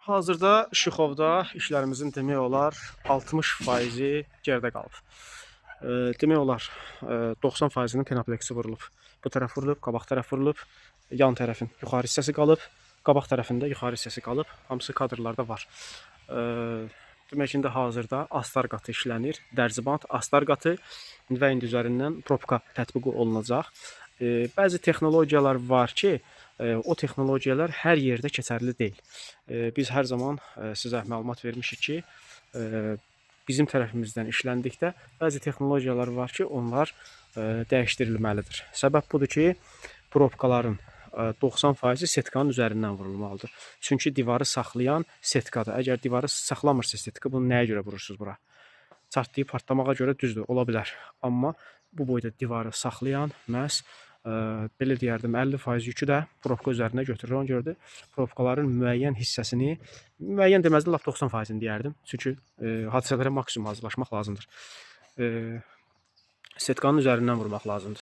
Hazırda Şıxovda işlərimizin demək olar 60%-i geridə qalıb. Demək olar 90%-inin penopleksi vurulub. Bu tərəf vurulub, qabaq tərəf vurulub, yan tərəfin yuxarı hissəsi qalıb, qabaq tərəfində yuxarı hissəsi qalıb. Hamısı kadrlarda var. Demək indi hazırda astar qatı işlənir. Dərzibant astar qatı və indi üzərindən probka tətbiq olunacaq. Bəzi texnologiyalar var ki, o texnologiyalar hər yerdə keçərli deyil. Biz hər zaman sizə məlumat vermişik ki, bizim tərəfimizdən işləndikdə bəzi texnologiyalar var ki, onlar dəyişdirilməlidir. Səbəb budur ki, probkaların 90%-i setkanın üzərindən vurulmalıdır. Çünki divarı saxlayan setkadır. Əgər divarı saxlamırsa setka, bunu nəyə görə vurursunuz bura? Çartlayıb partlamağa görə düzdür, ola bilər. Amma bu boyda divarı saxlayan məhz belə deyərdim 50% yükü də probka üzərinə götürür. Ona görə də probkaların müəyyən hissəsini, müəyyən deməzdim, lap 90%-ni deyərdim. Çünki hadisələrə maksimum hazırlaşmaq lazımdır. Setkanın üzərindən vurmaq lazımdır.